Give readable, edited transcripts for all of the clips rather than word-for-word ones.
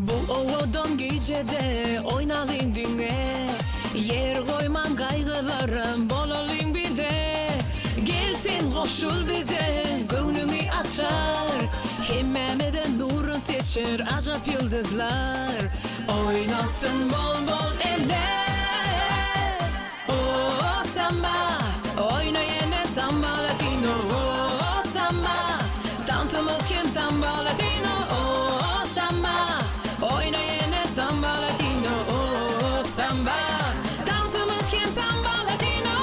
Bu owadan gijede oýnalyň diňe Ýer goýman gaýgylara bolalyň bile Gel sen goşul bize göwnüňi açar Hemmämize nurun seçer ajap ýyldyzlar Oýnasyn bol-bol eller Oh samba Oýna ýene samba latino Oh samba Tansymyz hem samba latino Oh samba Oýna ýene samba latino Oh samba Tansymyz hem samba latino.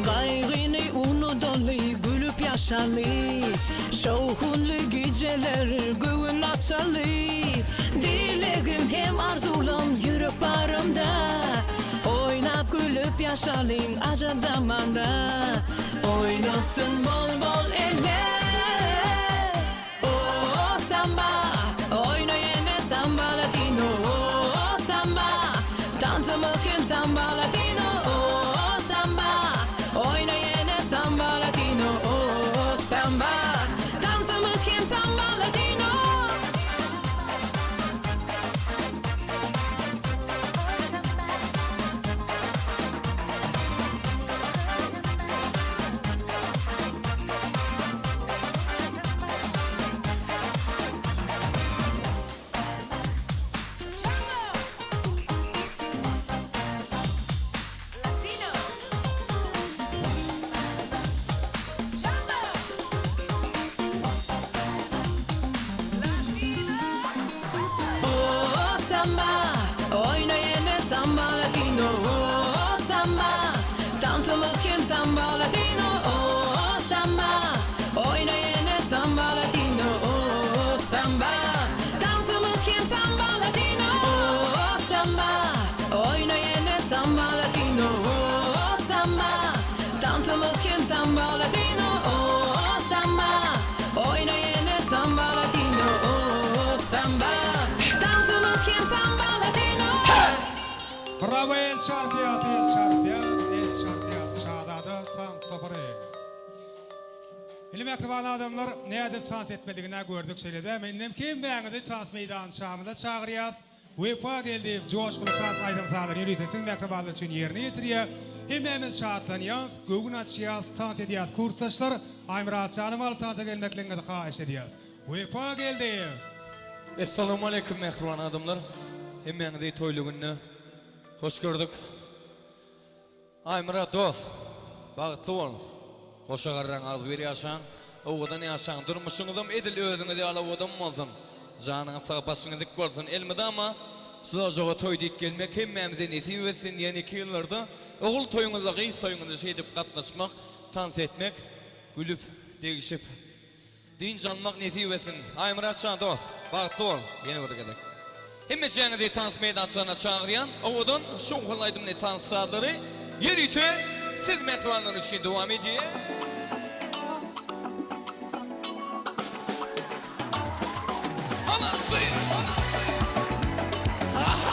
Gaýgyny unudaly, gülüp ýaşaly, Şowhunly gijeler göwün açaly. Dilegim hem arzuwlam ýürek barymda, Oýnap gülüp ýaşalyň ajap zamanda. Oýnasyn bol-bol eller. Oh samba, oýna ýene samba latino Oh samba, tansymyz hem samba latino Oh samba, oýna ýene samba latino Oh samba, tansymyz hem samba latino. Oh samba, oýna ýene samba latino Oh samba, tansymyz hem samba latino Oh samba, oýna ýene samba latino Oh samba, tansymyz hem samba latino Oh samba, oýna ýene samba latino Oh samba, tansymyz hem samba latino Oh samba, oýna ýene samba latino Oh samba, tansymyz hem samba latino. Brawo el çarpýas el çarpýas el çarpýas Şazada tans topary. Indi mähriban adamlar nädip tans etmeliginä gördük şeýle dämi indem hemmäňizi tans meýdançamyza çagyrýas Wepa Geldiýew joşguly tans aýdym sazlary ýörite siz mähribanlar üçin ýerine ýetirýär hemmämiz şatlanýas göwün açýas tans edýäs kursdaşlar Aýmyrat janym alyp tansa gelmekligiňizi haýyş edýäs Wepa Geldiýew. Essalawmaleýkum mähriban adamlar hemmäňizi toýly günde hoş gördük. Aýmyrat dost, bagtly bol. Goşa garraň agzybir ýaşaň, owadan ýaşaň, durmuşyňyzam edil özüňiz ýaly owadan bolsun. Janyňyz sag, başyňyz dik bolsun. Elmydama şu ojaga toý diýip gelmek hemmämize nesip etsin ýeneki ýyllarda ogul toýuňyzda, gyz toýuňyzda şeýdip gatnaşmak, tans etmek, gülüp, degişip. Dynç almak nesip etsin. Aýmyrat jan dost, bagtly bol ýene bir gezek. Hemmeçäňizi tans meýdançalaryna çagyrýan owadan şowhunly aýdymly tans sazlary ýörite siz mähribanlar üçin dowam edýär. Alasy! Aha!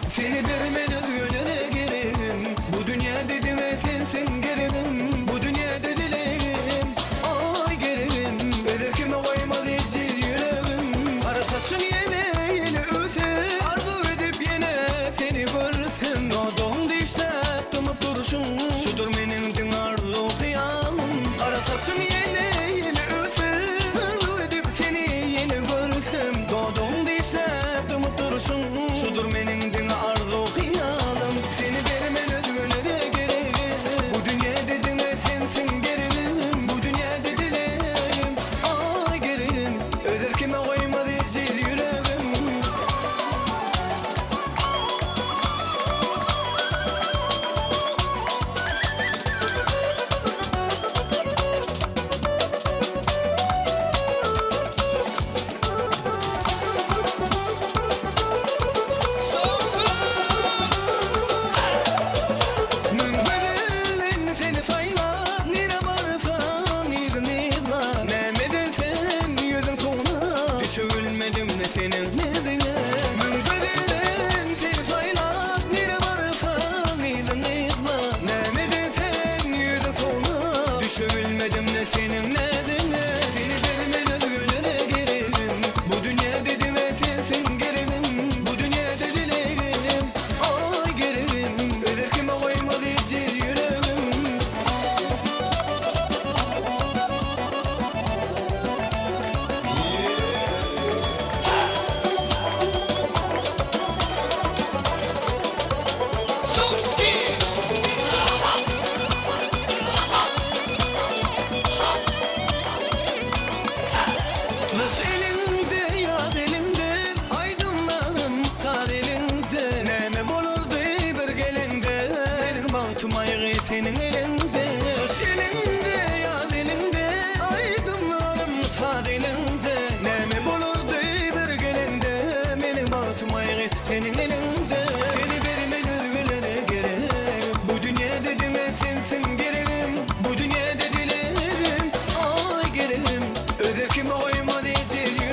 Seni bermen özgelere geregim Bu dünýäde diňe sensiň geregim Bu dünýäde dilegim Aý geregim Özer kime goýmaz ejiz ýüregim Gara saçyň ýene ýene öwse Arzuw edip ýene seni görsem Dodagyň dişläp dymyp durşuň Şudur meniň diňe arzuw hyýalym Gara saçyň ýene ýene öwse Arzuw edip seni ýene görsem Dodagyň dişläp dymyp durşuň. Gyş eliňde, ýaz eliňde, Aýdymlarym saz eliňde. Näme bolardy bir geleňde, Meniň bagtym aýgy seniň eliňde. Gyş eliňde, ýaz eliňde, Aýdymlarym saz eliňde. Näme bolardy bir geleňde, Meniň bagtym aýgy seniň eliňde. Seni bermen özgelere gerek, Bu dünýäde diňe sensiň geregim, Bu dünýäde dilegim, aý geregim. Öz erkime goýmaz ejir.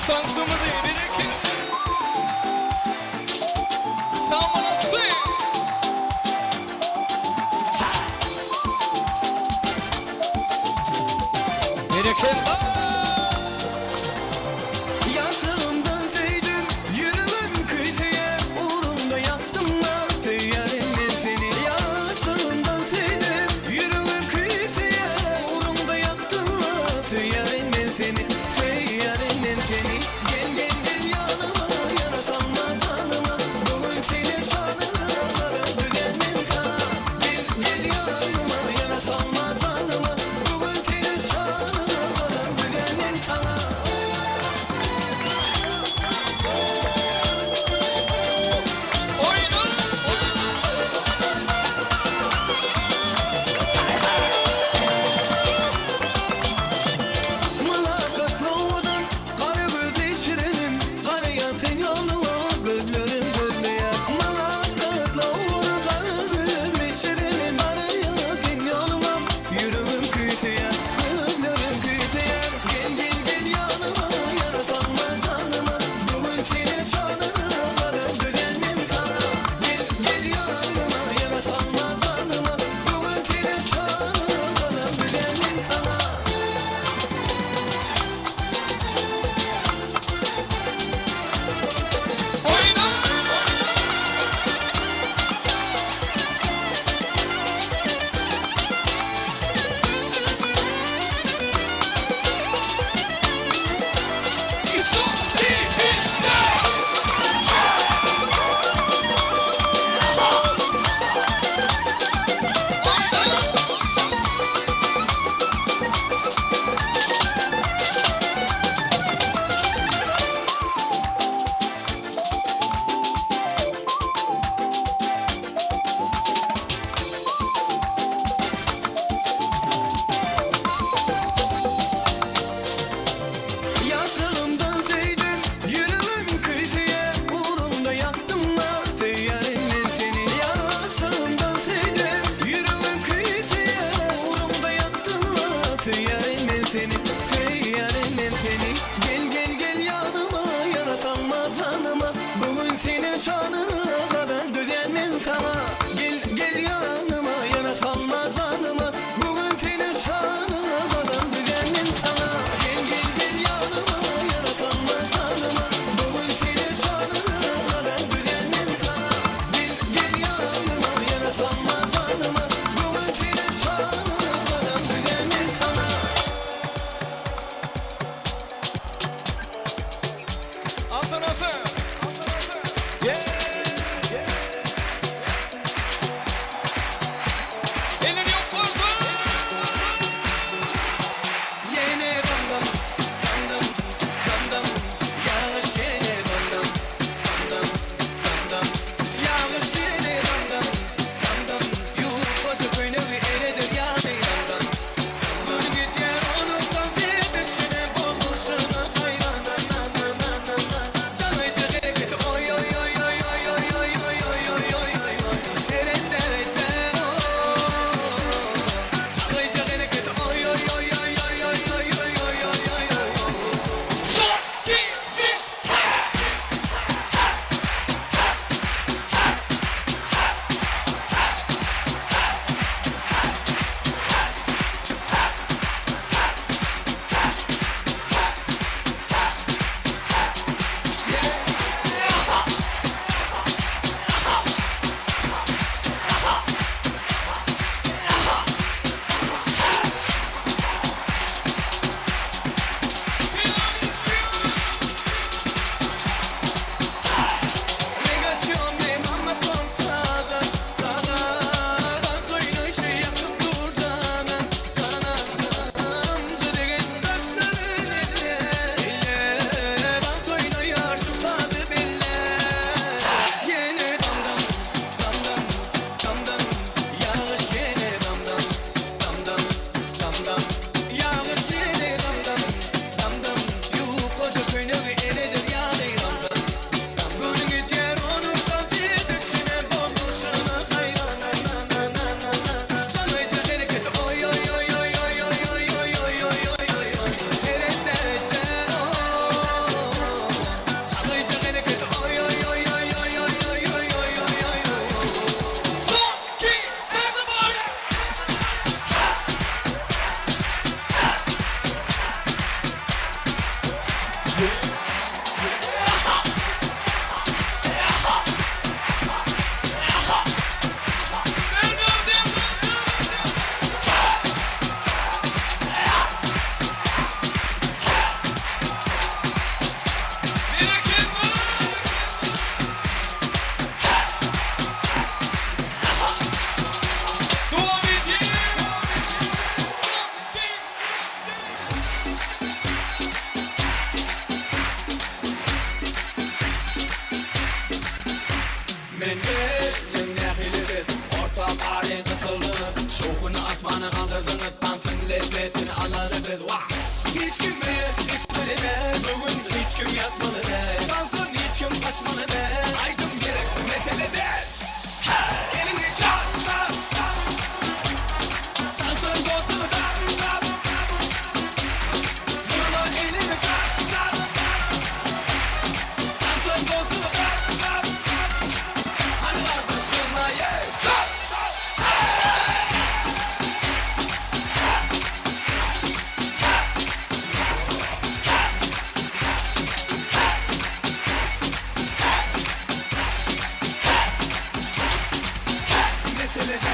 Tansymyzy berekella. Sag bolasy. Berekella. Ýaşlygymdan söýdüm, ýüregim küýseýär, Ugrunda ýatdym-da, söýýärin men seni. Ýaşlygymdan söýdüm, ýüregim küýseýär, Ugrunda ýatdym-da, söýýärin men seni, Söýýärin men seni. Gel, gel, gel ýanyma, ýara salma janyma, Bu gün seni şanyňa gara düzen men saňa. Gel, gel ýanyma, ýara salma janyma, Bu gün seni şanyňa gara düzen.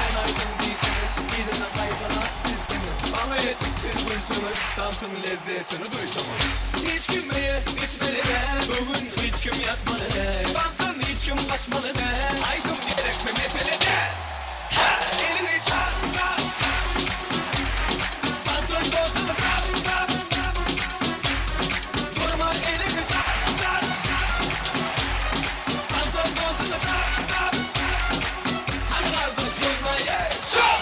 Kän aýdym diýseňiz, yzyna gaýtalap bilseňiz Maňa ýetik siz gülseňiz, tansyň lezzetini duýsaňyz Hiç kim öýe gitmeli däl, bu gün hiç kim ýatmaly däl Tansdan hiç kim gaçmaly däl, aýdym gerekmi mesele däl Hä! Eliňi çal, çal, Tansyň dostuny tap, tap, Durma eliňi çal, çal, Tansyň dostuny tap, tap. Hany gardaş zurna ýeý, çal!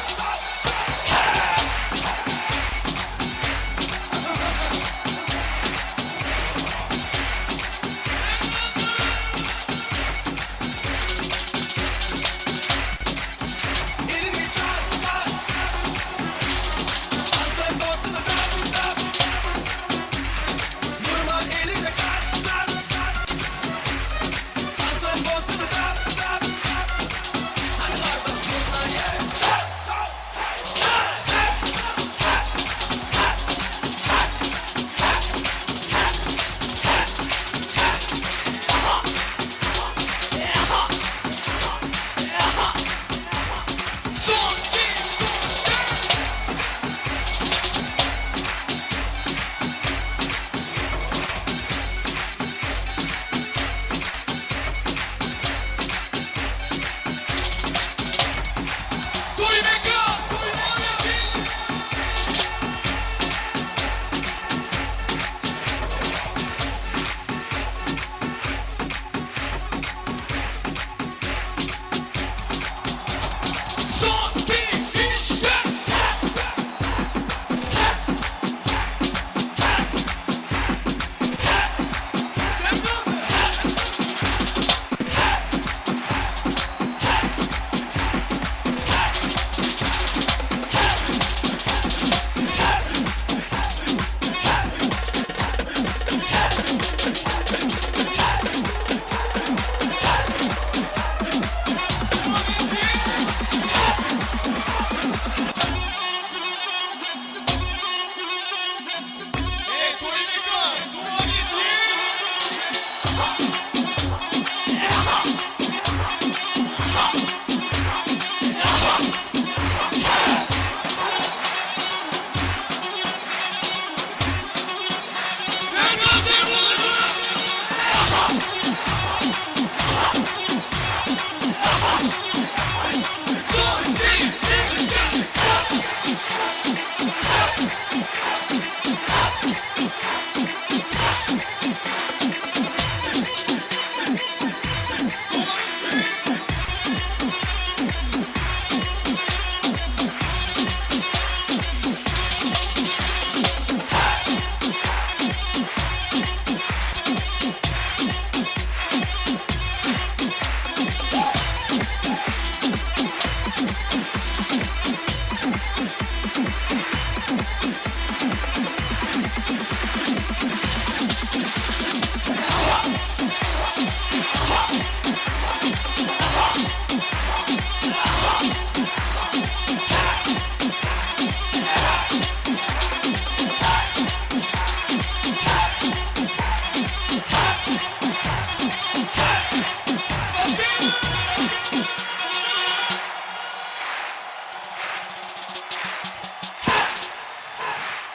Eliňi çal, çal! Tansyň dostuny tap, tap. Durma eliňi çal, çal! Tansyň dostuny tap, tap. Hany gardaş zurna ýeý, çal!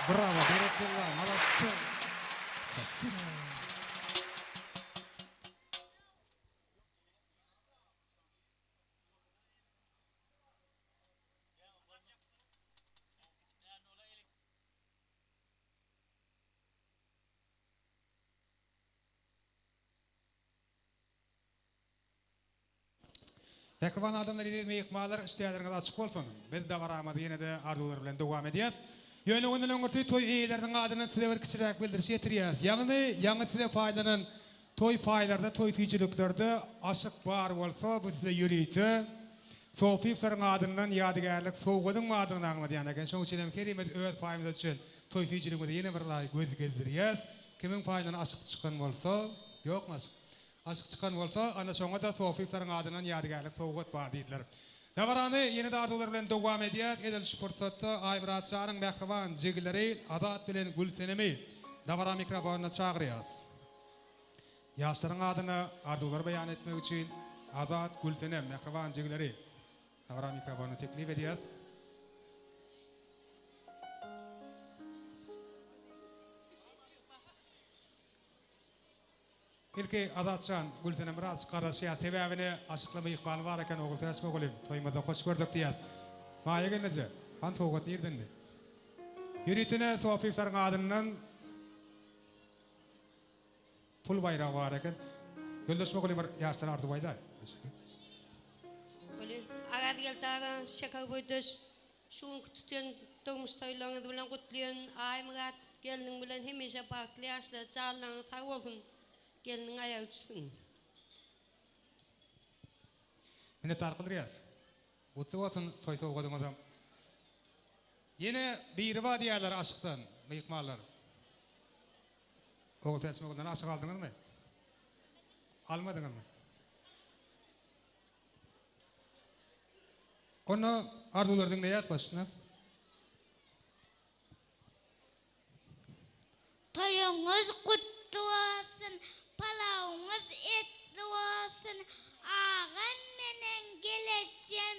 Brawo, berekella, molodцы. Spasibo. Mähriban adamlar eziz myhmanlar işdälerňiz açyk bolsun. Biz dabaramyzy ýene-de arzuwlar bilen dowam edýäs. Ýöne ondan öňürti toý eýeleriniň adyndan size bir kiçiräk bildiriş ýetirýäs. Ýagny ýaňy size paýlanan toý paýlarda toý süýjüliklerde aşyk bar bolsa bu size ýörite Sofyýewleriň adyndan ýadygärlik sowgadyň bardygyny aňladýan eken. Şonuň üçin hem herimiz öz paýymyza düşen toý süýjüligimize ýene bir laý göz gezdirýäs. Kimiň paýyndan aşyk çykan bolsa, ýokmy aşyk? Aşyk çykan bolsa, ana şoňa-da Sofyýewleriň adyndan ýadygärlik sowgat bar diýdiler. Dabarany ýene-de arzuwlar bilen dowam edýäs. Edil şu pursatda Aýmyrat janyň mähriban jigileri Azat bilen Gülsenemi dabara mikrofonyna çagyrýas. Ýaşlaryň adyna arzuwlary beýan etmek üçin Azat, Gülsenem, mähriban jigileri. Dabara mikrofonyny teklip edýäs. Ilki Azatjan, Gülsenem birazjyk garaşýas, sebäbini aşykly myhmany bar eken Ogultäç mugallym, toýumyzda hoş gördük diýýäs. Maýa gelneje, hany sowgat nirdendi? Ýöritene Sopyýewleriň adyndan pul baýragy bar eken. Ýoldaş mugallym bir ýaşlara arzuw aýdaý. Weli, Arazgeldi aga, Şeker boýdaş, Şu günki tutýan durmuş toýlaryňyz bilen gutlaýan Aýmyrat gelniň bilen hemişe bagtly ýaşla janlaryňyz sag bolsun gelniň aýagy düşsün. Minnetdar kylrýas. Gutly bolsun toý sowgadyňyzam. Ýene biri bar diýýärler aşykdan myhmanlar. Ogultäç mugallymdan aşyk aldyňyzmy? Almadyňyzmy? Onda arzuwlary diňleýäs başyna. Toýuňyz gutly bolsun, palawyňyz etli bolsun, agam menen gelejem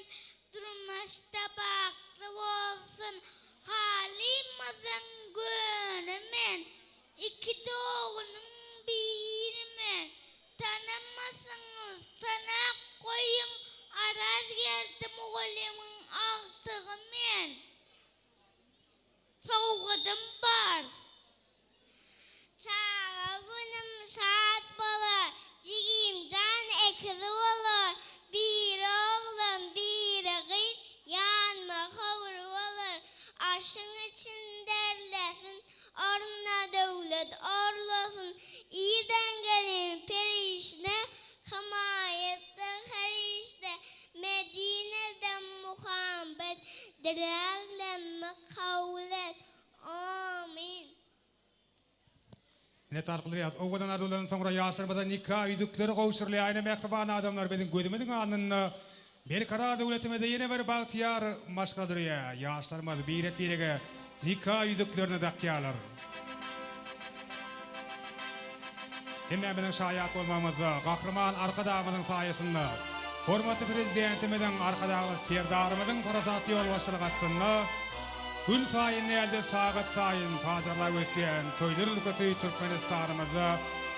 durmuşda bagtly bolsun, halymyzyň göni men, iki doganyň biri men, Tanamasyňyz, tanap goýuň, Arazgeldi mugallymyň agtygy men. Sowgadym bar. Çaga günüm şat bolar, Jigimjan ekiz bolar, Biri oglan, biri gyz, Ýanyma höwür bolar. Aşyň için derlesin, Ornuna döwlet orlasyn, Irden gelen perişde, Hemaýatda her işde, Medinede Muhabbet, Dileglerimi kabul et. Amin. Minnetdar kylýas. Owadan arzuwlardan soňra ýaşlarymyza nika ýüzükleri gowşurylýar. Ine mähriban adamlar biziň gözümiziň alnynda Berkarar döwletimizde ýene bir bagtyýar maşgala döreýär. Ýaşlarymyz birek-birege nika ýüzüklerini dakýarlar. Hemmämiziň şaýat bolmagymyzda Gahryman Arkadagymyzyň saýasynda, hormatly Prezidentimiziň Arkadagly Serdarymyzyň parasatly ýolbaşçylygy astynda gün saýyn däl-de, sagat saýyn pajarlap ösýän toýlar ülkesi Türkmenistanymyzda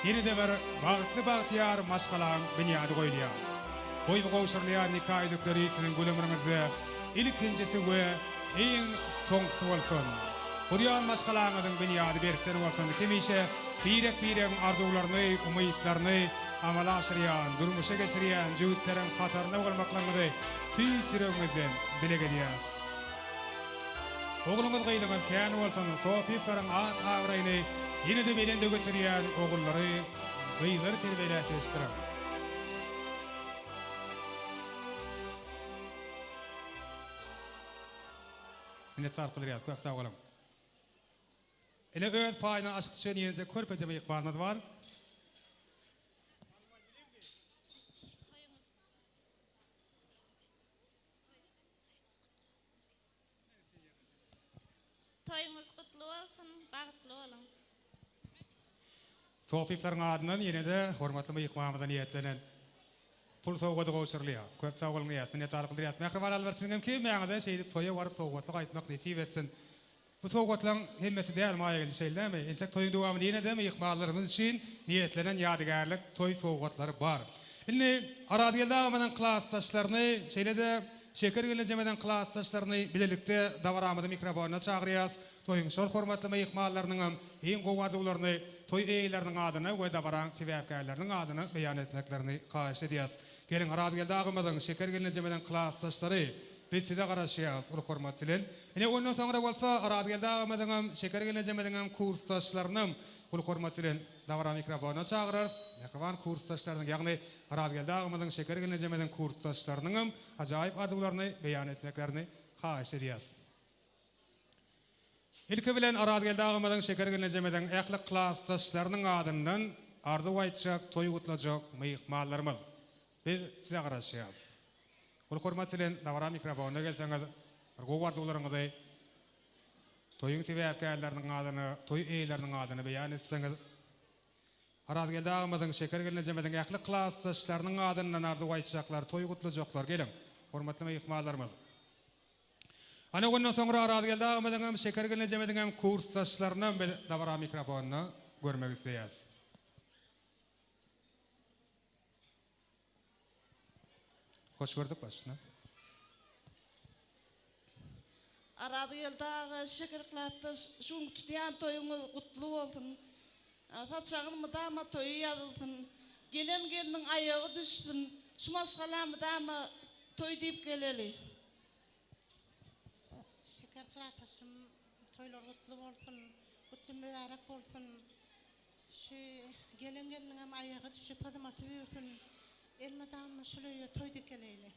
ýene-de bir bagtly bagtyýar maşgalaň binýady goýulýar. Goý bu gowşurylýan nika ýüzükleri siziň gül ömrüňizde ilkinjisi we iň soňkusy bolsun. Gurýan maşgalaňyzyň binýady berkden bolsun, hemişe birek-biregiň arzuwlaryny, umytlaryny amala aşyrýan, durmuşa geçirýän jübütleriň hatarynda bolmaklygyňyzy tüýs ýüregimizden dileg edýäs. Ogluňyz gyzyňyz kän bolsun, Sopyýewleriň at-abraýyny ýene-de belende göterýän ogullary, gyzlary terbiýeläp ýetişdiriň. Minnetdar kylýas köp sag boluň. Ine öz paýyna aşyk düşen ýeneje körpeje myhmanymyz bar. Toýuňyz gutly bolsun, bagtly boluň. Sofyýewleriň adyndan ýene-de hormatly myhmanymyza niýetlenen pul sowgady gowşurylýar. Köp sag boluň diýýäs, minnetdarlyk bildirýäs. Mähriban Albert siziňem hemmäňize şeýdip toýa baryp sowgatly gaýtmak nesip etsin. Bu sowgatlaryň hemmesi däl Maýa geldi şeýle dälmi? Entek toýuň dowamynda ýene-de myhmanlarymyz üçin niýetlenen ýadygärlik toý sowgatlary bar. Indi Arazgeldi agamyzyň klasdaşlaryny şeýle-de Şeker gelnejemiziň klasdaşlaryny bilelikde dabaramyzy mikrofonyna çagyrýas. Toýuň şol hormatly myhmanlarynyňam iň gowy arzuwlaryny toý eýeleriniň adyna we dabaraň sebäpkärleriniň adyna beýan etmeklerini haýyşt edýäs. Geliň Arazgeldi agamyzyň, Şeker gelnejemiziň klasdaşlary, biz size garaşýas uly hormat bilen. Ine ondan soňra bolsa Arazgeldi agamyzyňam, Şeker gelnejemiziňem kursdaşlarynam uly hormat bilen dabara mikrofonyna çagyrarys. Mähriban kursdaşlarynyň, ýagny Arazgeldi agamyzyň, Şeker gelnejemiziň kursdaşlarynyňam ajaýyp arzuwlaryny beýan etmeklerini haýyşt edýäs. Ilki bilen Arazgeldi agamyzyň, Şeker gelnejemiziň ähli klasdaşlarynyň adyndan arzuw aýtjak, toý gutlajak myhmanlarymyz. Biz size garaşýas. Uly hormat bilen dabara mikrofonyna gelseňiz, bir gowy arzuwlaryňyzy toýuň sebäpkärleriniň adyna, toý eýeleriniň adyna beýan etseňiz, Arazgeldi agamyzyň, Şeker gelnejemiziň ähli klasdaşlarynyň adyndan arzuw aýtjaklar, toý gutlajaklar, geliň! Hormatly myhmanlarymyz. Ana ondan soňra Arazgeldi agamyzyň hem Şeker gelnejemiziň hem kursdaşlarynam biz dabara mikrofonynda görmek isleýäs. Hoş gördük başyna. Arazgeldi aga Şeker klasdaş şu günki tutýan toýuňyz gutly bolsun. Saçagyň mydama toýy ýazylsyn. Gelen gelniň aýagy düşsün. Şu maşgala mydama toý diýip geleli. Şeker klasdaşym toýlar gutly bolsun. Gutly mübärek bolsun. Şu gelen gelniňem aýagy düşüp hyzmaty buýursyn. Elmydama şul öýe toý dikeleýli.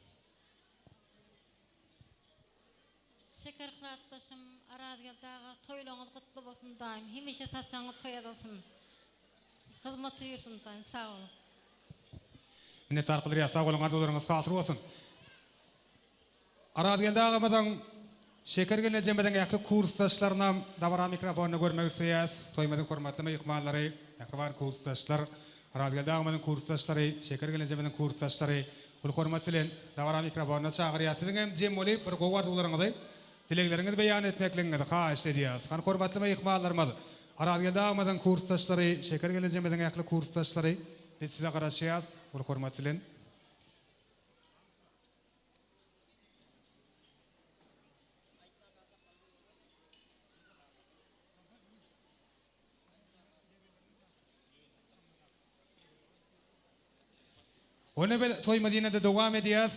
Şeker klasdaşym Arazgeldi aga toýlaňyz gutly bolsun daýym hemişe saçagyňyz toý azalsyn hyzmaty buýursyn daýym sag boluň. Minnetdar gylyrýas sag boluň arzuwlaryňyz hasyl bolsun. Arazgeldi agamyzyň Şeker gelnejemiziň ähli kursdaşlarynam dabara mikrofonynda görmek isleýäs. Toýumyzyň hormatly myhmanlary, mähriban kursdaşlar, Arazgeldi agamyzyň kursdaşlary, Şeker gelnejemiziň kursdaşlary uly hormat bilen dabara mikrofonyna çagyrýas. Siziň hem jem bolup bir gowy arzuwlaryňyzy, dilegleriňizi beýan etmekligiňizi haýyşt edýäs. Hany hormatly myhmanlarymyz, Arazgeldi agamyzyň kursdaşlary, Şeker gelnejemiziň ähli kursdaşlary biz size garaşýas uly hormat bilen. Onda biz toýumyzy ýene-de dowam edýäs.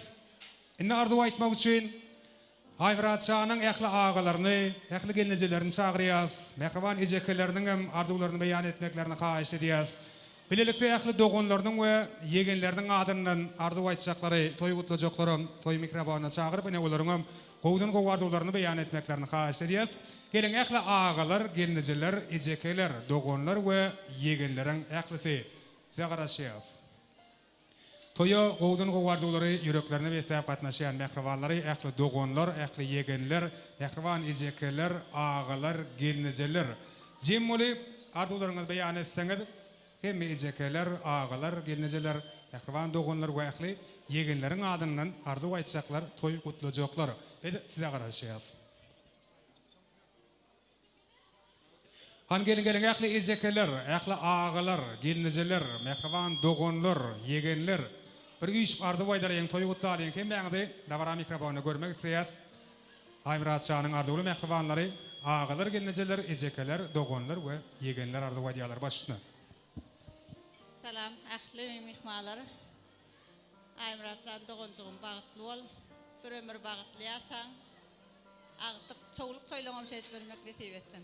Indi arzuw aýtmak üçin Aýmyrat janyň ähli agalaryny, ähli gelnejelerini çagyrýas. Mähriban ejekeleriniň hem arzuwlaryny beýan etmeklerini haýyşt edýäs. Bilelikde ähli doganlarynyň we ýegenleriniň adyndan arzuw aýtjaklary, toý gutlajaklaram toý mikrofonyna çagyryp ine olaryňam gowudan gowy arzuwlaryny beýan etmeklerini haýyşt edýäs. Geliň ähli agalar, gelnejeler, ejekeler, doganlar we ýegenleriň ählisi size garaşýas. Toýa gowudan gowy arzuwlary ýüreklerine besläp gatnaşýan mähribanlary ähli doganlar, ähli ýegenler, mähriban ejekeler, agalar, gelnejeler jem bolup arzuwlaryňyzy beýan etseňiz hemme ejekeler, agalar, gelnejeler, mähriban doganlar we ähli ýegenleriň adyndan arzuw aýtjaklar, toý gutlajaklar biz size garaşýas. Hany geliň geliň ähli ejekeler, ähli agalar, gelnejeler, mähriban doganlar, ýegenler bir üýşüp arzuw aýdalyň toý gutlalyň hemmäňizi dabara mikrofonyna görmek isleýäs Aýmyrat janyň arzuwly mähribanlary agalar gelnejeler ejekeler doganlar we ýegenler arzuw aýdýalar baş üstüne. Salam ähli myhmanlar Aýmyratjan doganjygym bagtly bol bir ömür bagtly ýaşaň. Agtyk, çowluk toýlaňam şeýdip bermek nesip etsin.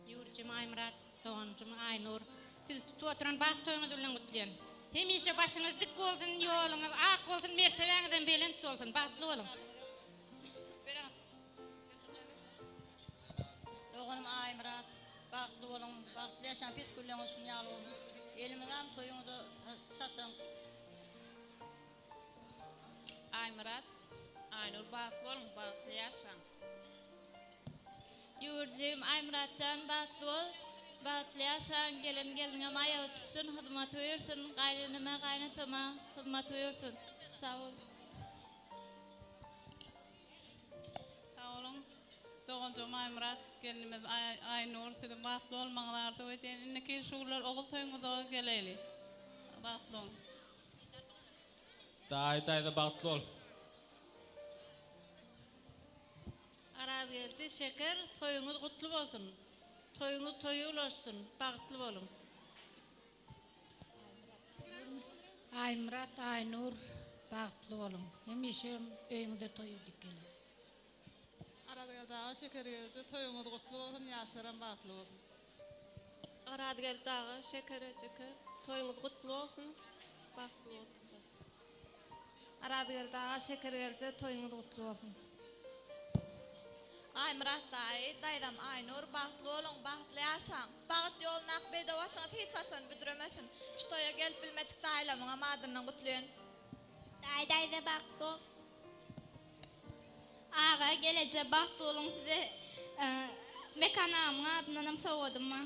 Ýurjum Aýmyrat, doganjym Aýnur, sizi tutup oturan bagt toýuňyz bilen gutlaýan. Hemişe başyňyz dik bolsun, ýoluňyz ak bolsun, mertebäňizem belent bolsun, bagtly boluň. Doganym Aýmyrat, bagtly boluň, bagtly ýaşaň, pes gülleňiz şuny ýaly bolsun. Elmydam toýuňyza çaçaň. Aýmyrat, Aýnur bagtly boluň, bagtly ýaşaň. Ýüwürjigim Aýmyratjan bagtly bol, bagtly ýaşaň, gelen gelniňem aýagy düşsün, hyzmaty buýursyn, gaýyneneme, gaýynatama hyzmaty buýursyn. Sag bol. Sag boluň. Doganjygym Aýmyrat, gelnimiz Aýnur siziň bagtly bolmagyňyzy arzuw edýän. Indiki ýyl şu günler ogul toýuňyza geleýli. Bagtly boluň. Daýy daýza bagtly bol. Arazgeldi Şeker toýuňyz gutly bolsun. Toýuňyz toýa ulaşsyn. Bagtly boluň. Aýmyrat Aýnur bagtly boluň. Hemişe öýüňize toý edip geliň. Arazgeldi aga Şeker gelje toýuňyz gutly bolsun ýaşlaram bagtly bolsun. Arazgeldi aga Şeker ejeke toýuňyz gutly bolsun bagtly bolsunlar. Arazgeldi aga Şeker gelje toýuňyz gutly bolsun. Aýmyrat daýy, daýzam Aýnur bagtly boluň, bagtly ýaşaň. Bagt ýolundaky bedew atyňyz hiç haçan büdremesin. Şu toýa gelip bilmedik daýylamyňam adyndan gutlaýyn. Daýy daýza bagtly bol. Aga geleje bagtly boluň size Mekan agamyň adyndanam sowgadym bar.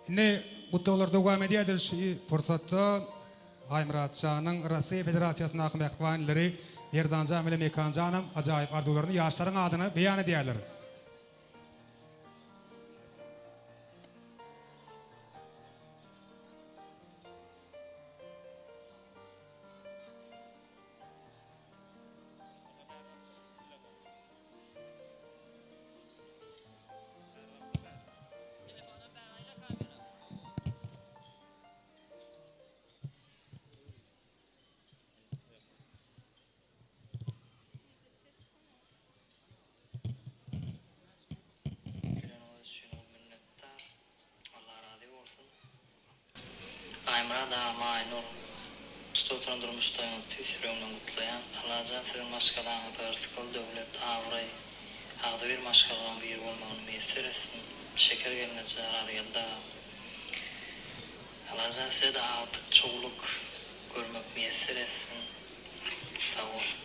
Indi gutlaglar dowam edýär edil şu pursatda. Aýmyrat janyň Russiýa Federasiýasyndaky mähriban inileri Merdanjan bilen Mekanjanam ajaýyp arzuwlaryny ýaşlaryň adyna beýan edýärler. Geleniňiz üçin uly minnetdar. Allah razy bolsun. Aýmyrat agam Aýnur tutup oturan durmuş toýuňyzy tüýs ýüregimden gutlaýan. Allajan siziň maşgalaňyza rysgal döwlet abraý agzybir maşgalalaň biri bolmagyny miýesser etsin. Şeker gelneje Arazgeldi aga. Allajan size-de agtyk çowluk görmek miýesser etsin. Sag boluň.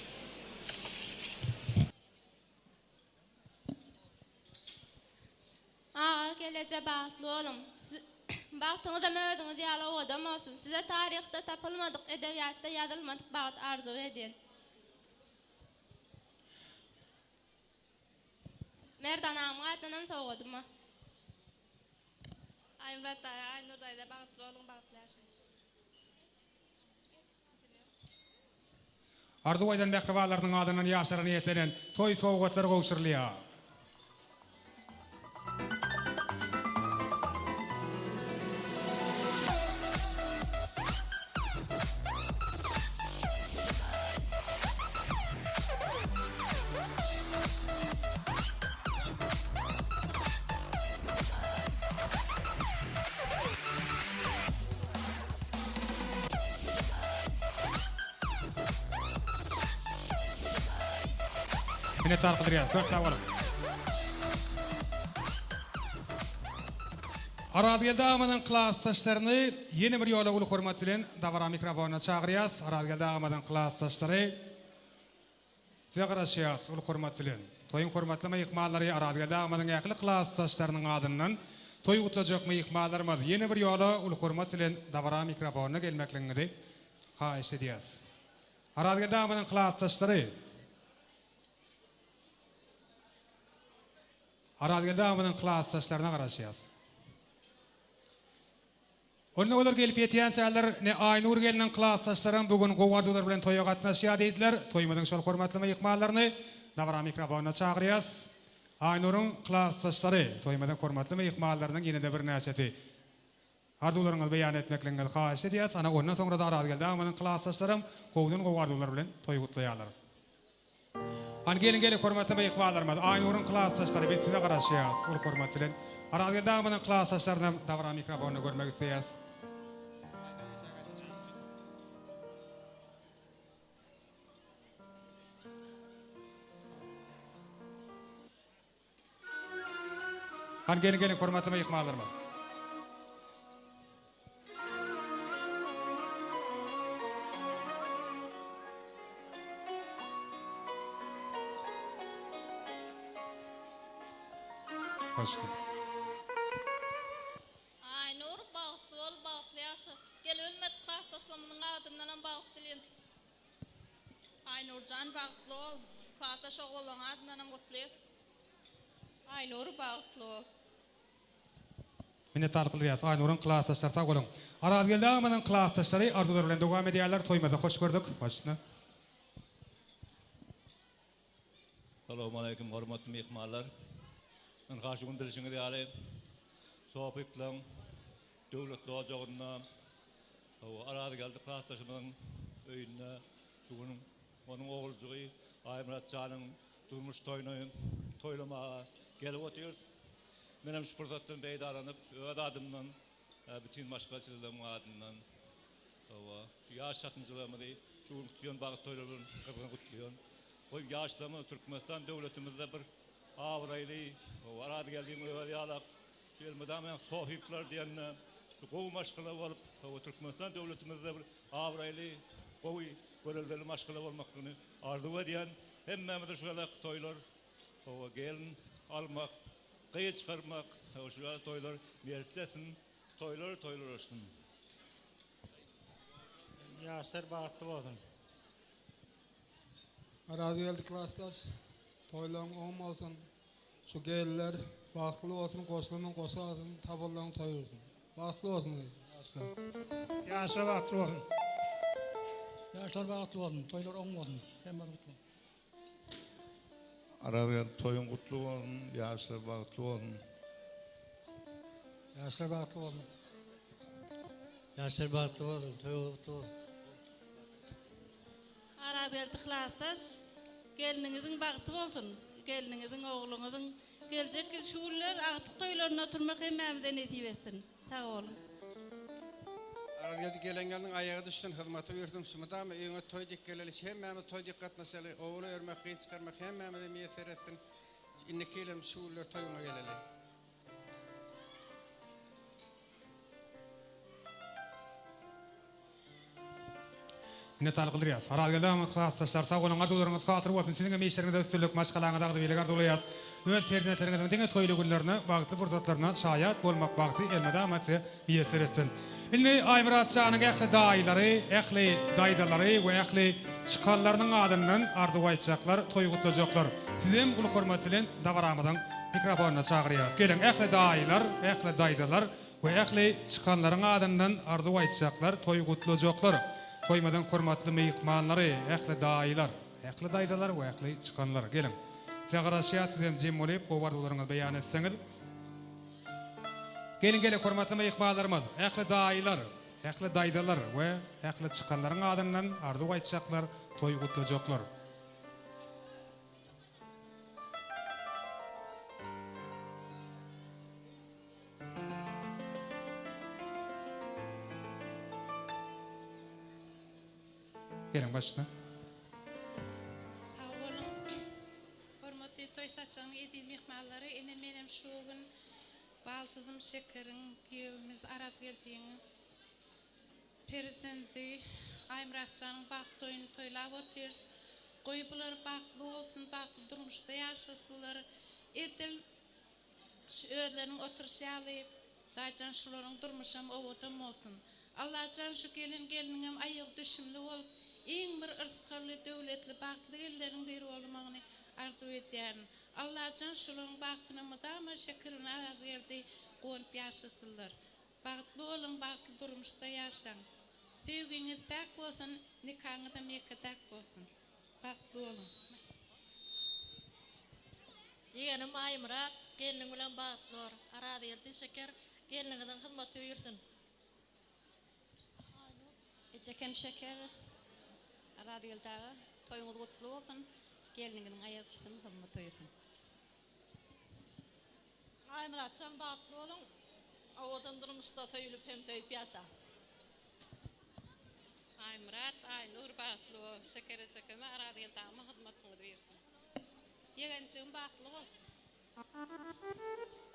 Aga geleje bagtly boluň. Bagtyňyzam özüňiz ýaly owadan bolsun. Size taryhda tapylmadyk, edebiýatda ýazylmadyk bagt arzuw edýän. Merdan agamyň adyndanam sowgadym bar. Aýmyrat daýy, Aýnur daýza bagtly boluň, bagtly ýaşaň. Arzuw aýdan mähribanlarynyň adyndan ýaşlara niýetlenen toý sowgatlary gowşurylýar. Minnetdar bildirýäris. Köp sag boluň. Arazgeldi agamyzyň klasdaşlaryny ýene bir ýola uly hormat bilen dabara mikrofonyna çagyrýas. Arazgeldi agamyzyň klasdaşlary Size garaşýas uly hormat bilen. Toýuň hormatly myhmanlary Arazgeldi agamyzyň ähli klasdaşlarynyň adyndan toý gutlajak myhmanlarymyz ýene bir ýola uly hormat bilen dabara mikrofonyna gelmekligiňizi haýyşt edýäs. Arazgeldi agamyzyň klasdaşlary. Arazgeldi agamyzyň klasdaşlaryna garaşýas. Onda olar gelip ýetýänçäler, ne Aýnur gelniň klasdaşlaram bu gün gowy arzuwlar bilen toýa gatnaşýar diýdiler. Toýumyzyň şol hormatly myhmanlaryny dabara mikrofonyna çagyrýas. Aýnuryň klasdaşlary, toýumyzyň hormatly myhmanlarynyň ýene-de birnäçesi. Arzuwlaryňyzy beýan etmekligiňizi haýyş edýäs. Ana, ondan soňra-da Arazgeldi agamyzyň klasdaşlaram gowudan-gowy arzuwlar bilen toý gutlaýarlar. Hany geliň geliň hormatly myhmanlarymyz Aýnuryň klasdaşlary biz size garaşýas uly hormat bilen Arazgeldi agamyzyň klasdaşlarynam dabara mikrofonda görmek isleýäs. Hany geliň geliň hormatly myhmanlarymyz. Başla. Aýnur bagtly bol bagtly ýaşa. Gelibilmedik klasdaşlarymyzyň adyndanam bagt dileýin. Aýnurjan bagtly bol. Klasdaş oglanlaryň adyndanam gutlaýas. Aýnur bagtly bol. Minnetdarlyk bildirýäs Aýnuryň klasdaşlary sag boluň. Arazgeldi agamyzyň klasdaşlary arzuwlar bilen dowam edýärler toýumyzda hoş gördük. Başyna. Salowmaleýkim hormatly myhmanlar. Ynha şu gün bilşiňiz ýaly Sopyklaň döwletli ojagynda Hawa, Arazgeldi klasdaşymyzyň öýünde şu gün onuň oguljygy Aýmyrat janyň durmuş toýuny toýlamaga gelip otyrys. Menem şu pursatdan peýdalanyp, öz adymdan, bütin maşgalaçylarymyň adyndan, hawa, şu ýaş çatynjalarymyzy şu gün tutýan bagt toýlary bilen gyzgyn gutlaýan. Goý, ýaşlarymyz Türkmenistan döwletimizde bir abraýly, hawa, Arazgeldiň özi ýalak, Şu elmydama ýaňky sohipler diýende şu gowy maşgala bolup hawa Türkmenistan döwletimizde bir abraýly gowy göreldeli maşgala bolmaklygyny arzuw edýän hemmämize şu ýalak toýlar hawa gelin almak gyz çykarmak hawa şu ýaly toýlar miýesser etsin toýlar toýlar olsun. Ýaşlar bagtly bolsun. Arazgeldi klasdaş toýlaryň oň bolsun şu gelinler bagtly bolsun goşlanyň goşa alsyn tabynlaryň toý bolsun bagtly bolsun ýaşlar. Ýaşlar bagtly bolsun. Ýaşlar bagtly bolsun toýlar oň bolsun hemmesi gutly bolsun. Arazgeldi toýuň gutly bolsun ýaşlar bagtly bolsun. Ýaşlar bagtly bolsun. Ýaşlar bagtly bolsun toýuňyz gutly bolsun. Arazgeldi klasdaş gelniňiziň bagty bolsun gelniňiziň ogluňyzyň geljek ýyl şu günler agtyk toýlarynda oturmak hemmämize nesip etsin sag boluň. Arazgeldi gelen gelniň aýagy düşsün hyzmaty buýursun şu mydama öýüňe toý dik geleli hemmämiz toý dik gatnaşaly ogul öýermek gyz çykarmak hemmämize miýesser etsin indiki ýylam şu günler toýuňa geleli. Minnetdarlyk bildirýäs. Arazgeldi agam klasdaşlar sag boluň arzuwlaryňyz hatyr bolsun siziňem işleriňizde üstünlik maşgalaňyza agzybirlik arzuwlaýas. Öz perzentleriňiziň diňe toýly günlerine bagtly pursatlaryna şaýat bolmak bagty elmydama size miýesser etsin. Indi Aýmyrat janyň ähli daýylary, ähli daýzalary we ähli çykanlarynyň adyndan arzuw aýtjaklar, toý gutlajaklar. Sizem uly hormat bilen dabaramyzyň mikrofonyna çagyrýas. Geliň ähli daýylar, ähli daýzalar We ähli çykanlaryň adyndan arzuw aýtjaklar, toý gutlajaklar, toýumyzyň hormatly myhmanlary, ähli daýylar, ähli daýzalar we ähli çykanlar, geliň. Size garaşýas, sizem jem bolyp, gowy arzuwlaryňyzy beýan etseňiz. Geliň, geliň, hormatly myhmanlarymyz, ähli daýylar, ähli daýzalar we ähli çykanlaryň adyndan arzuw aýtjaklar, toý gutlajaklar. Geliň başyna. Sag boluň. Hormatly toý saçagynyň eziz myhmanlary, ine menem şu gün baldyzym Şekeriň, giýewimiz Arazgeldiň perzendi Aýmyratjanyň bagt toýuny toýlap otyrys. Goý bular bagtly bolsun, bagtly durmuşda ýaşasynlar. Edil Şu özleriniň oturyşy ýaly Daýjan şularyň durmuşam owadan bolsun. Allajan şu gelen gelniňem aýagy düşümli bolup iň bir yrsgally döwletli bagtly gelinleriň biri bolmagyny arzuw edýärin. Allajan şularyň bagtyna mydama şekil bilen Arazgeldi guwanyp ýaşasynlar. Bagtly boluň bagtly durmuşda ýaşaň. Söýgiňiz päk bolsun nikaňyzam ýeke-täk bolsun. Bagtly boluň. Ýegenim Aýmyrat gelniň bilen bagtly bor. Arazgeldi Şeker gelniňiziň hyzmaty buýursyn. Ejekem Şeker Arazgeldi aga toýuňyz gutly bolsun gelniňiziň aýagy düşsün hyzmaty buýursyn. Aýmyratjan bagtly boluň owadan durmuşda söýülip hem söýüp ýaşaň. Aýmyrat Aýnur bagtly bol Şeker ejekeme Arazgeldi agama hyzmatyňyz buýursyn. Ýegenjigim bagtly bol.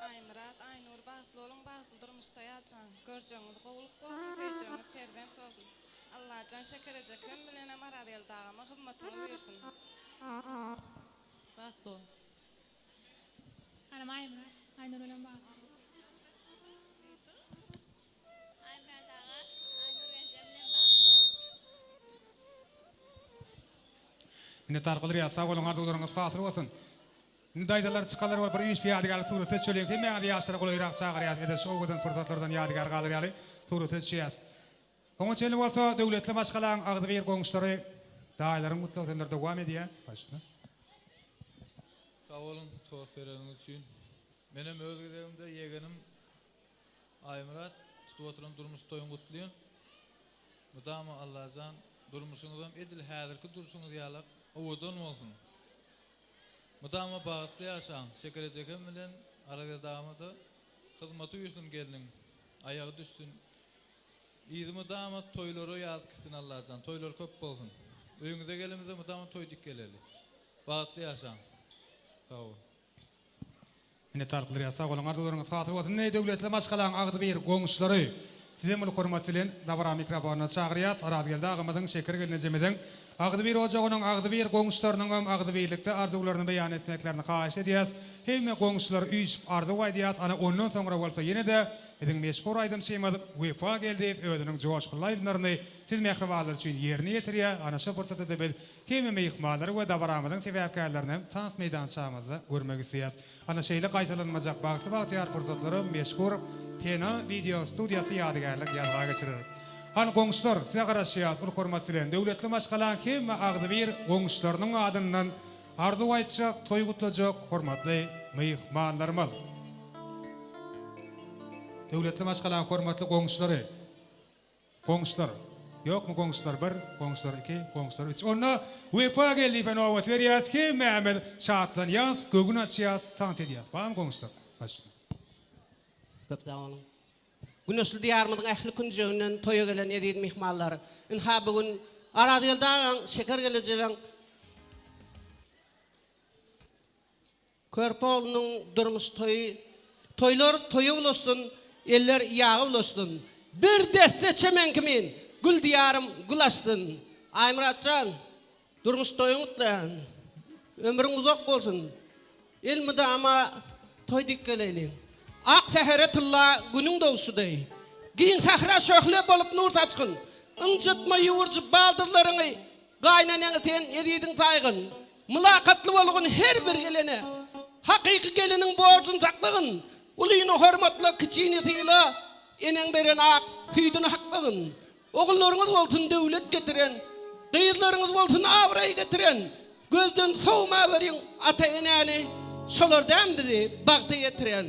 Aýmyrat, Aýnur bagtly boluň bagtly durmuşda ýaşaň. Görjegiňiz gowulyk bolsun, söýjegiňiz perzent bolsun. Allajan Şeker ejekem bilenem Arazgeldi agama hyzmatyňyz buýursyn. Bagtly bol. Çykaram Aýmyrat, Aýnur bilen bagtly bol. Aýmyrat aga, Aýnur gelneje bilen bagtly bol. Minnetdar Gylyrýas sag boluň arzuwlaryňyz hasyl bolsun. Indi daýzalar çykanlar bolup bir üýşüp ýadygärlik surata düşeliň hemmäňizi ýaşlara golaýrak çagyrýas edil şu owadan pursatlardan ýadygär galar ýaly surata düşýäs. Oňa çenli bolsa döwletli maşgalaň agzybir goňşulary daýylaryň gutlag sözleri dowam edýär. Başla. Sag boluň tost bereniňiz üçin. Menem öz gezegimde ýegenim Aýmyrat tutup oturan durmuş toýuň gutlyn. Mydama Allajan durmuşyňyzam edil häzirki durşuňyz ýalak owadan bolsun. Mydama bagtly ýaşaň Şeker ejekem bilen Arazgeldi agama-da hyzmaty buýursyn gelniň aýagy düşsün yzy mydama toýlara ýaz gitsin Allajan toýlar köp bolsun öýüňize gelemizde mydama toý dik geleli bagtly ýaşaň sag bol. Minnetdarlyk bildirýäs. Sag boluň, arzuwlaryňyz hasyl bolsun. Indi döwletli maşgalaň agzybir goňşulary sizem uly hormat bilen dabara mikrofonyna çagyrýas. Arazgeldi agamyzyň, Şeker gelnejemiziň agzybir ojagynyň agzybir goňşularynyňam agzybirlikde arzuwlaryny beýan etmeklerini haýyş edýäs. Hemme goňşular üýşüp arzuw aýdýas. Ana ondan soňra bolsa ýene-de. Biziň meşhur aýdymçymyz Wepa Geldiýew özüniň joşgunly aýdymlaryny siz mähribanlar üçin ýerine ýetirýär. Ana şo pursatda-da biz hemme myhmanlary we dabaramyzyň sebäpkärlerini hem tans meýdançamyzda görmek isleýäris. Ana şeýle gaýtalanmajak bagtly-bagtyýar pursatlary meşhur Pena wideo studiýasy ýadygärlik ýazga geçirer. Hany goňşular, size garaşýas uly hormat bilen. Döwletli maşgalaň hemme agzybir goňşularynyň adyndan arzuw aýtjak, toý gutlajak hormatly myhmanlarymyz. Döwletli maşgalaň hormatly goňşulary. Goňşular. Ýokmy goňşular bir, goňşular iki, goňşular üç. Onda Wepa Geldiýewe nobat berýäs, hemmämiz şatlanýas, göwün açýas, tans edýäs. Barmy goňşular? Başla. Köp sag boluň. Güneşli Diýarymyzyň ähli künjeginden toýa gelen eziz myhmanlar! Ynha bu gün Arazgeldi agaň, Şeker gelejeleň Körpe oglunyň durmuş toýy. Toýlar toýa ulaşsyn, eller ýaga ulaşsyn. Bir desse çemen kimin gül diýarym gül açsyn. Aýmyrat jan, durmuş toýuň gutlaýan. Ömrüň uzak bolsun. Elmydama toý dik geleýliň. Ak sähere tylla günüň dogşy deý. Giň sähra şöhle bolup nur saçgyn. Ynjytma ýüwürji baldyzlaryňy, gaýyneneňi sen eziziň saýgyn. Mylakatly bolgun her bir gelene. Hakyky geliniň borjuny saklagyn. Ulyny hormatla, kiçini syla, eneň beren ak süýdüni haklagyn. Ogullaryňyz bolsun döwlet getiren, gyzlaryňyz bolsun abraý getiren. Gözden sowmaweriň ata-enäni, şolar dämi bizi bagta ýetiren.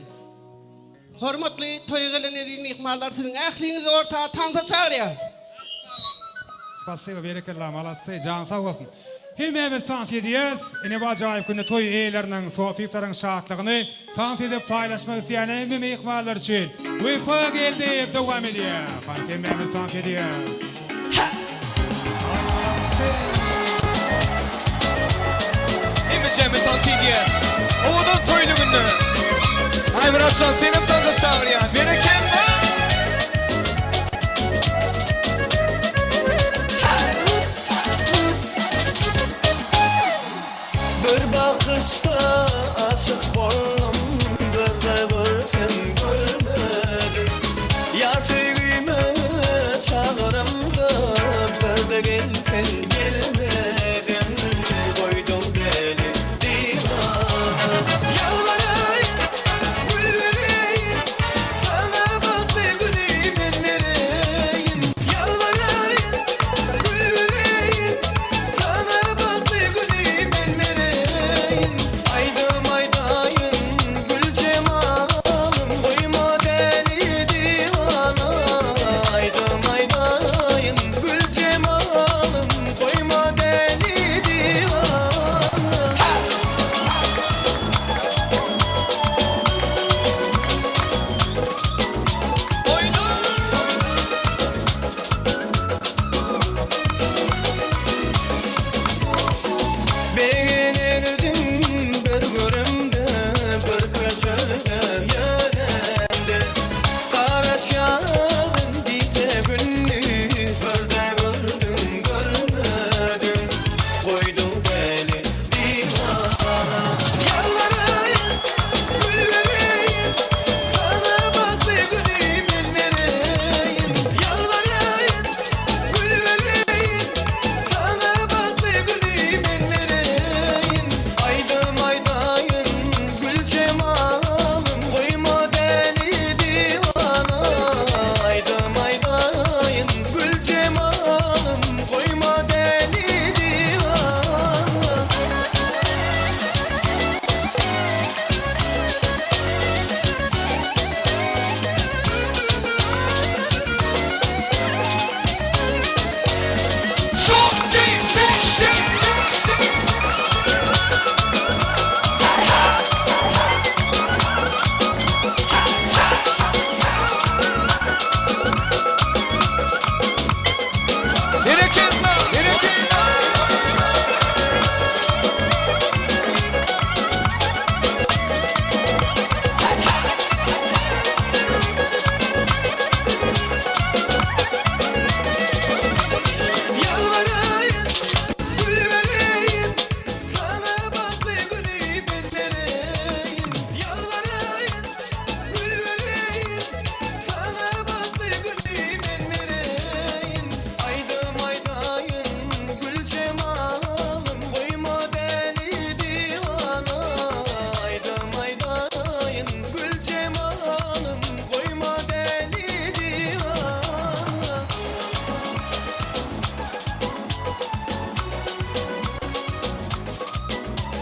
Hormatly toýa gelen eziz myhmanlar siziň ähliňizi orta tansa çagyrýas. Spasiba berekella maladsy janyň sag bolsun. Hemmämiz tans edýäs. Ine bu ajaýyp günde toý eýeleriniň Sofiýewleriň şatlygyny tans edip paýlaşmak isleýän hemme myhmanlar üçin Wepa Geldiýew dowam edýär. Hany hemmämiz tans edýäs. Hemmeşemiz tans edýäs. Owadan toýly günde. Aýmyratjan senem tansa çagyrýan. Berekella. Bir bakyşda aşyk boldum, Birde görsem görmedim. Ýar söýgüme çagyramda, Birde gelsen gelmedin. Goýduň meni diwana. Ýalbaraýyn, gül bereýin, Saňa bagtly güni men bereýin. Ýalbaraýyn, gül bereýin, Saňa bagtly güni men bereýin. Aýdym aýdaýyn.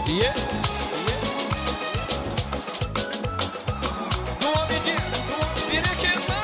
Ye. Dowam edýär. Berekella.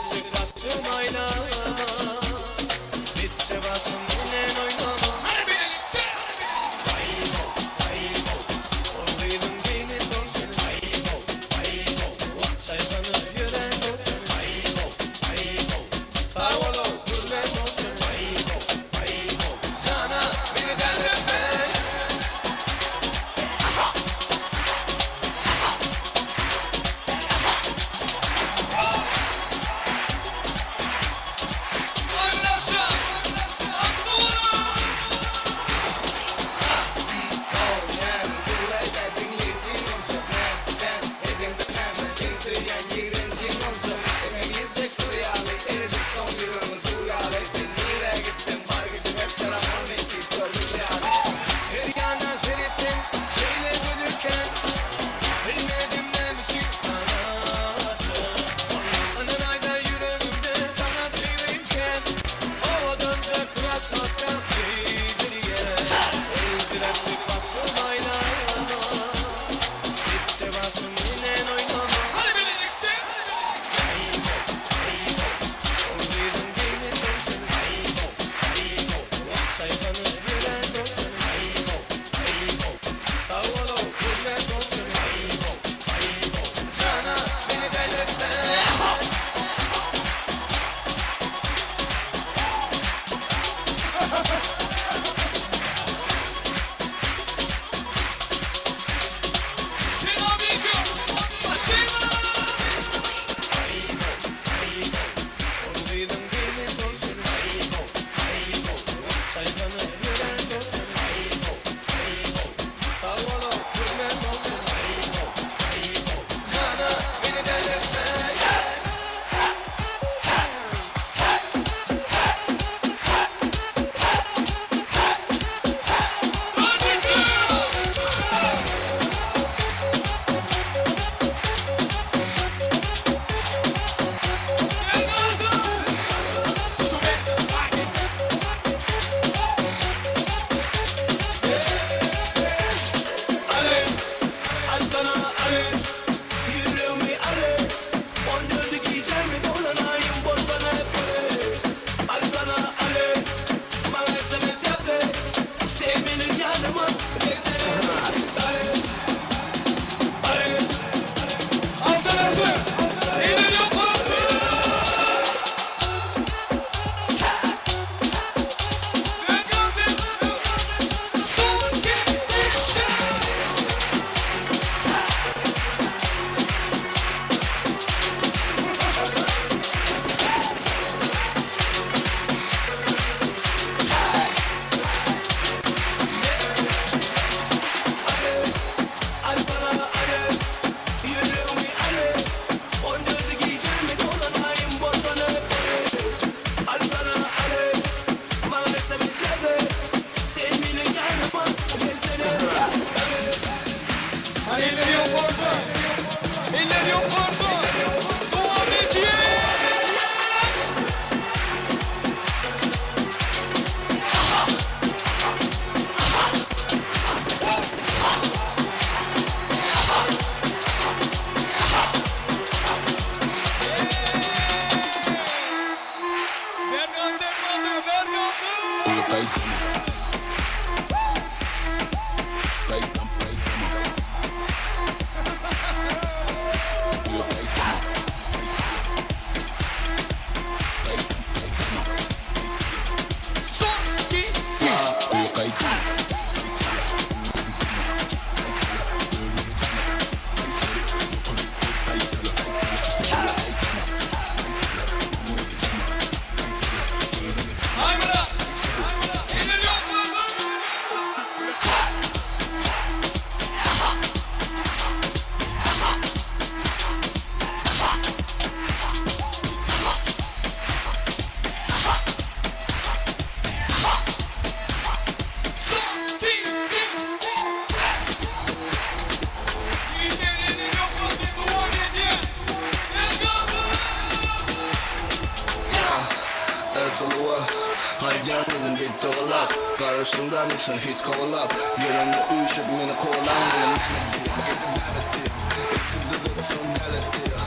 Eljiretjek başym aýla. Gitse başym bilen oýnama. Aý-how, aý-how, ol gyzyň geýnen bolsun. Aý-how, aý-how, wah çaýkanyp ýören bolsun. Aý-how, aý-how, sag bol-ow, gürlän bolsun. Aý-how, aý-how, jana meni dälretme. Her ýana seretsem şeýle gözüken Bilmedim näme üçin sana aşyk Ynanaýda ýüregimde saňa söýgim kän Owadanja krasotka söýdürýän Eljiretjek başym aýlana Gitse başym bilen oýnama Aý-how, aý-how, ol gyzyň geýnen bolsun Aý-how, aý-how, wah çaýkanyp ýören bolsun Aý-how, aý-how, sag bol-ow, gürlän bolsun Aý-how, aý-how, jana meni dälretme. Ol gyzyň geýnen bolsun Aý-how, aý-how, wah çaýkanyp ýören bolsun Aý-how, aý-how, sag bol-ow, gürlän bolsun Aý-how, aý-how, jana meni dälretme. Elleri yukarıda. Elleri yukarıda. Devam edin. Ver gazı, ver gazı, ver gazı. Ersaluwa, haýdýan özüm bir togalak. Garaşdym dälirsin hit kowalap Gelende üýşüp meni kowalan Meni näme diýip Gidip bäret diýip Ilki dyzyp soň dälet diýip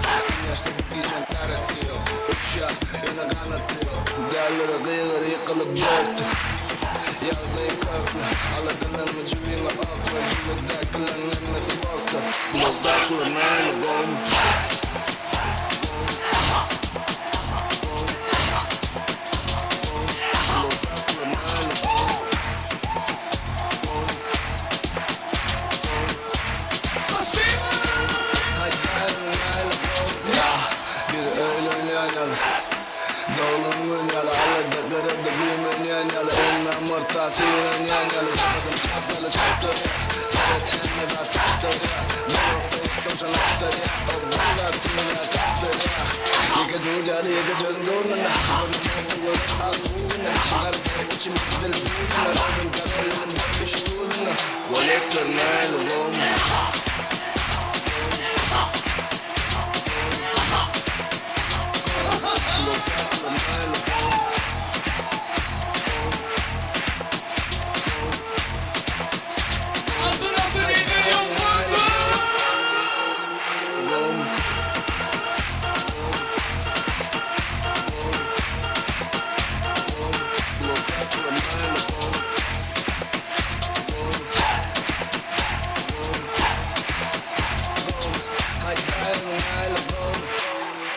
Ýaşda bu gijäň täret diýip Uçýar ýöne ganat diýip Dälilere gygyr ýykylyp bökdi Ýagdaýy kökli Aladalanma jübime okla Jübüdäkileň hemmesi bokda Blokdakylar näme gowmy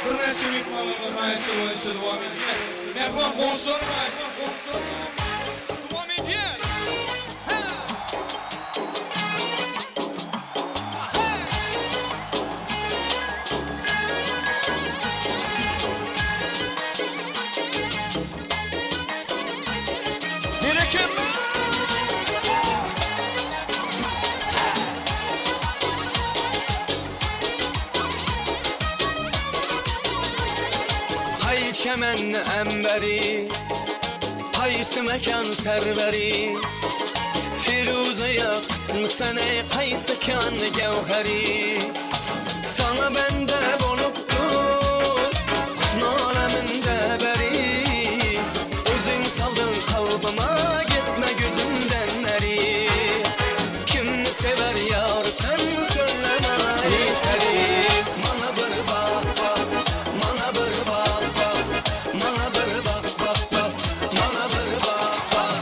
Birnäçe myhmanlarymyz haýyşy boýunça dowam edýär. Mähriban goňşularym dowam edýär. Berekella! Hay çemen emberi Qaysi mekan serveri Firuze yakmışsan ey qaysi kan gevheri Sana bende bolupdur Husn aleminde beri Özün saldın kalbıma gitme gözümden neri Kimni sever yar sen söyleme ey peri Bana bir bak bak Bana bir bak bak Bana bir bak bak bak Bana bir bak bak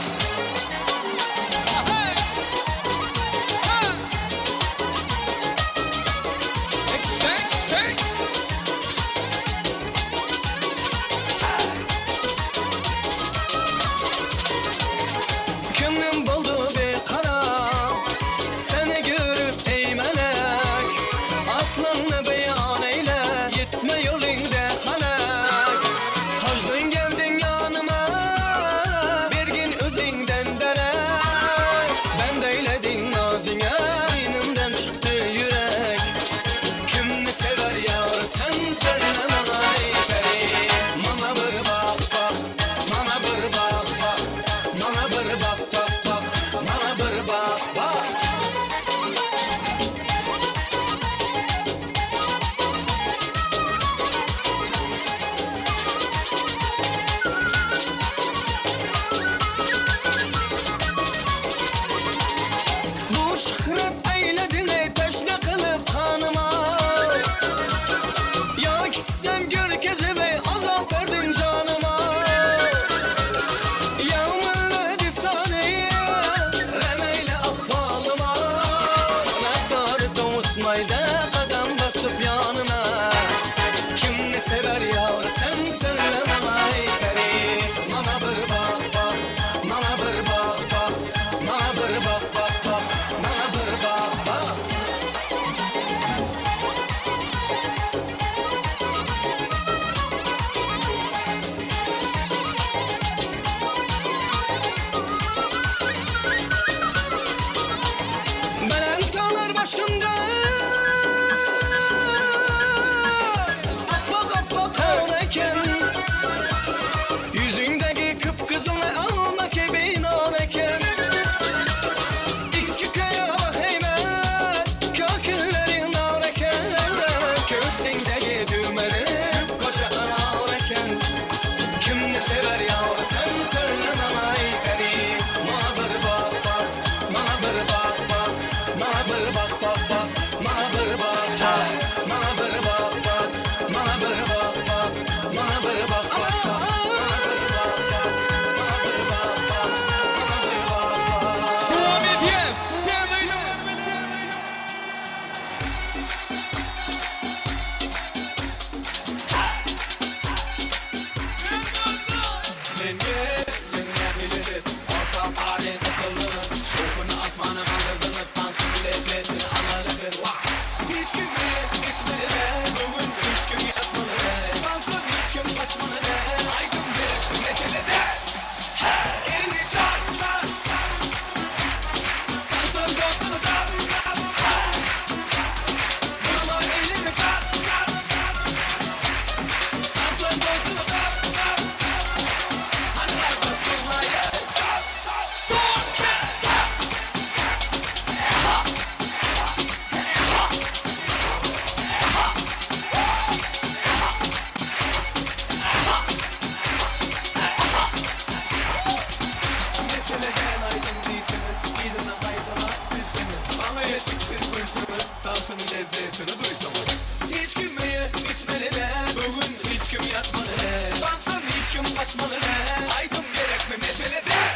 Tansyň lezzetini duýsaňyz. Hiç kim öýe gitmeli däl Bu gün hiç kim ýatmaly däl Tansdan hiç kim gaçmaly däl Aýdym gerekmi mesele däl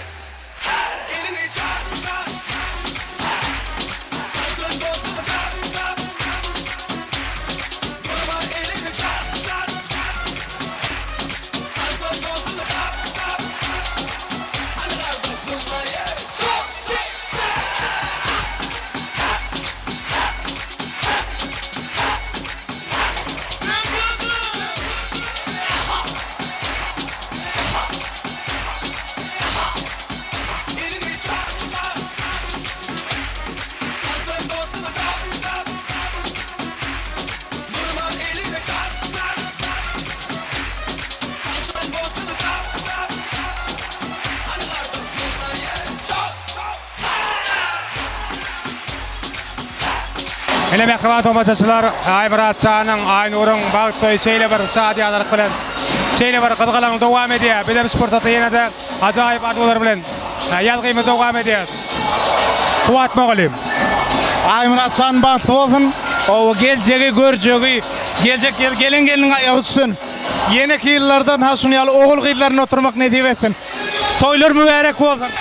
Eliňi çarp çarp Tansyň dostuny tap tap Durma eliňi çarp çarp Tansyň dostuny tap tap Hany gardaş zymlaýy Çok Ine mähriban tomaşaçylar, Aýmyrat şanyň, Aýnuryň bagt toýy şeýle bir şadyýanalyk bilen, şeýle bir gyzgalaňly dowam edýär. Bizem şu pursatda ýene-de ajaýyp arzuwlar bilen ýazgymyzy dowam edýäris. Kuwwat mugallym. Aýmyrat jan bagtly bolsun. Oba geljegi görjegi geljek ýyl gelen gelniň aýagy düşsün. Ýeneki ýyllardan ha şuny ýaly ogul gyzlaryny oturmak nesip etsin. Toýlar mübärek bolsun.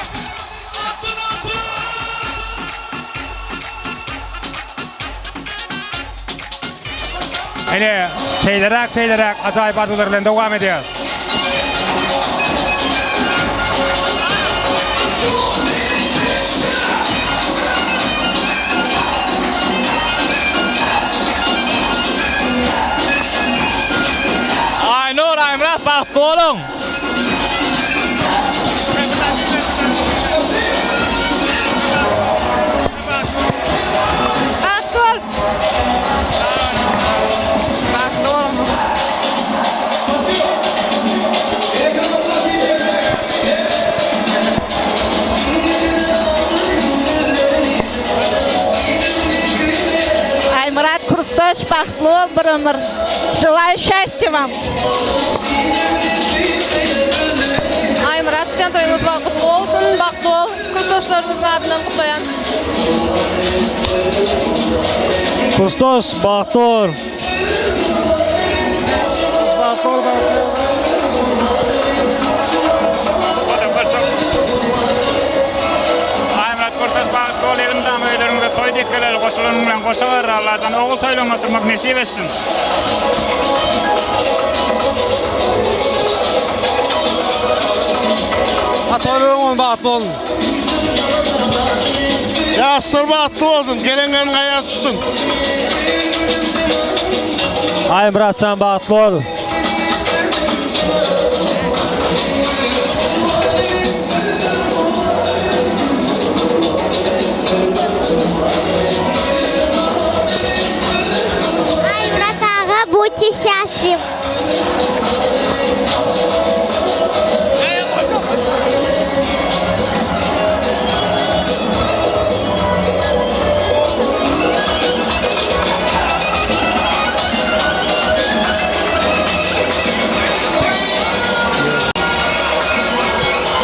Ine, şeýleräk, şeýleräk ajaýyp arzuwlar bilen dowam edýäris. Aýnur, Aýmyrat bagtly boluň! Bagtly bol. Bagtly boluň. Aýmyrat kursdaş bagtly bol bir ömür. Želаю счастья вам. Aýmyrat tutýan toýuňyz gutly bolsun, bagtly bol. Kursdaşlarymyzyň adyndan gutlaýan. Kursdaş bagtly bol. Bagtly bol bagtly bol. Aýmyrat kursdaş bagtly bol elmydama öýleriňize toý dikgeleri goşulanyň bilen goşa ber Allajan ogul toýlaryňy oturmak nesip etsin. Atalar bagtly bolun. Ýaşlar bagtly bolsun, gelen gelin aýagy düşsün. Aýmyratjan bagtly bol. Aýmyrat aga budte sçastliw.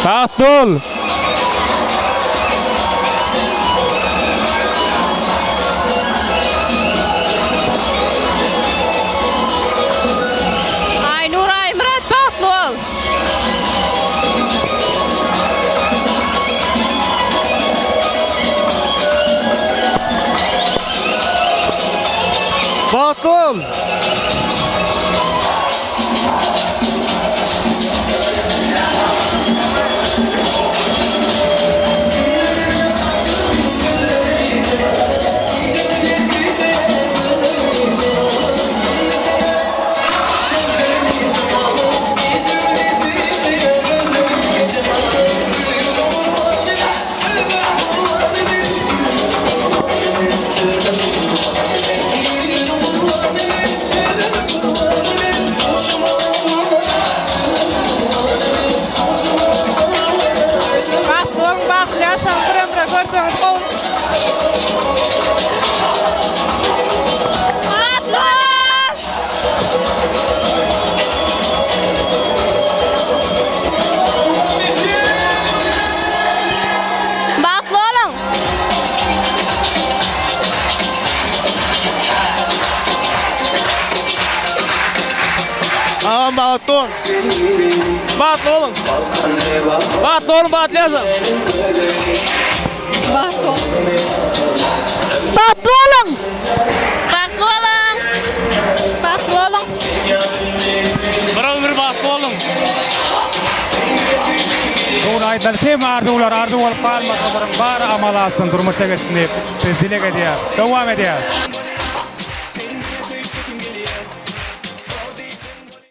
Bagtly bol. Aýnur Aýmyrat bagtly bol. Bagtly bol. Agam bagtly bol. Bagtly boluň. Bagtly boluň, bagtly ýaşaň. Bagtly boluň. Bagtly boluň. Bagtly boluň. Bagtly boluň. Bir ömür bagtly boluň. Dogry aýdylan hemme arzuwlar arzuw bolup galmasyn, olaryň bary amala aşsyn, durmuşa geçsin diýip biz dileg edýäris. Dowam edýäris.